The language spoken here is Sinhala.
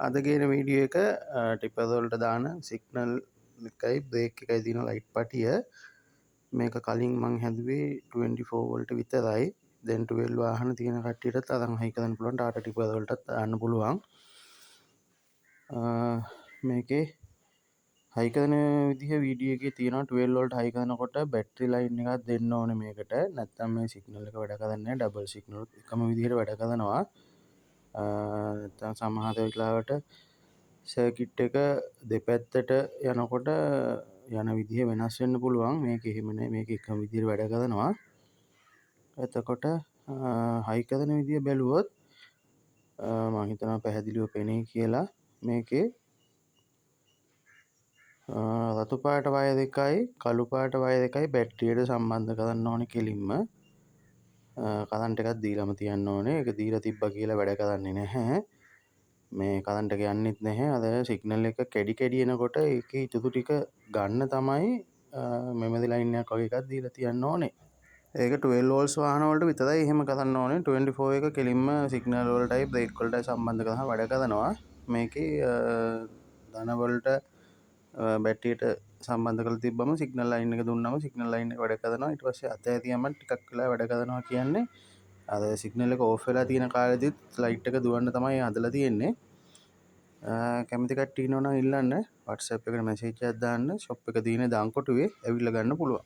අද ගේන වීඩියෝ එක ටිපර් වලට දාන සිග්නල් එකයි බ්‍රේක් එකයි තියෙන ලයිට් පටිය. මේක කලින් මං හැදුවේ 24 වලට විතරයි. දැන් 12 වාහන තියෙන කට්ටියටත් අරන් හයි කරන්න පුළුවන්, ටාටා ටිපර් වලටත් දාන්න පුළුවන්. මේකේ හයි කරන විදිහ වීඩියෝ එකේ තියෙනවා. 12 වලට හයි කරනකොට බැටරි ලයින් එකක් දෙන්න ඕනේ මේකට. නැත්තම් මේ සිග්නල් එක වැඩ කරන්නේ නැහැ. ඩබල් සිග්නල් එකම විදිහට වැඩ කරනවා. නැත්තම් සමහර වෙලාවට සර්කිට් එක දෙපැත්තට යනකොට යන විදිහ වෙනස් වෙන්න පුළුවන්. මේක එහෙම නෑ, මේක එකම විදිහට වැඩ කරනවා. එතකොට හයි කරන විදිය බැලුවොත් මං හිතනවා පැහැදිලිව පෙනෙයි කියලා. මේකේ රතු පාට වයර් එකයි කළු පාට වයර් එකයි බැටරියට සම්බන්ධ කරන්න ඕනේ. කෙලින්ම කරන්ට් එකක් දීලම තියන්න ඕනේ. ඒක දීලා තිබ්බා කියලා වැඩ කරන්නේ නැහැ. මේ කරන්ට් එක යන්නෙත් නැහැ. අර සිග්නල් එක කැඩි කැඩි එනකොට ඒකේ ඉතුරු ටික ගන්න තමයි මෙමරි ලයින් එකක් වගේ එකක් දීලා තියන්න ඕනේ. ඒක 12 වෝල්ට්ස් වාහන වලට විතරයි එහෙම කරන්න ඕනේ. 24 එක කෙලින්ම සිග්නල් වලටයි බ්‍රේක් වලටයි සම්බන්ධ කරාම වැඩ කරනවා. මේකේ ධන වලට බැටරියට සම්බන්ධ කරලා තිබ්බම සිග්නල් ලයින් එක දුන්නම සිග්නල් ලයින් එක වැඩ කරනවා. ඊට පස්සේ අතෑරියම ටිකක් වෙලා වැඩ කරනවා. කියන්නේ අර සිග්නල් එක ඕෆ් වෙලා තියෙන කාලෙදිත් ලයිට් එක දුවන්න තමයි හදලා තියෙන්නේ. කැමති කට්ටිය ඉන්නවා නම් ඉල්ලන්න. WhatsApp එකට මැසේජ් එකක් දාන්න. ෂොප් එක තියෙන්නේ දාංකොටුවේ. ඇවිල්ලා ගන්න පුළුවන්.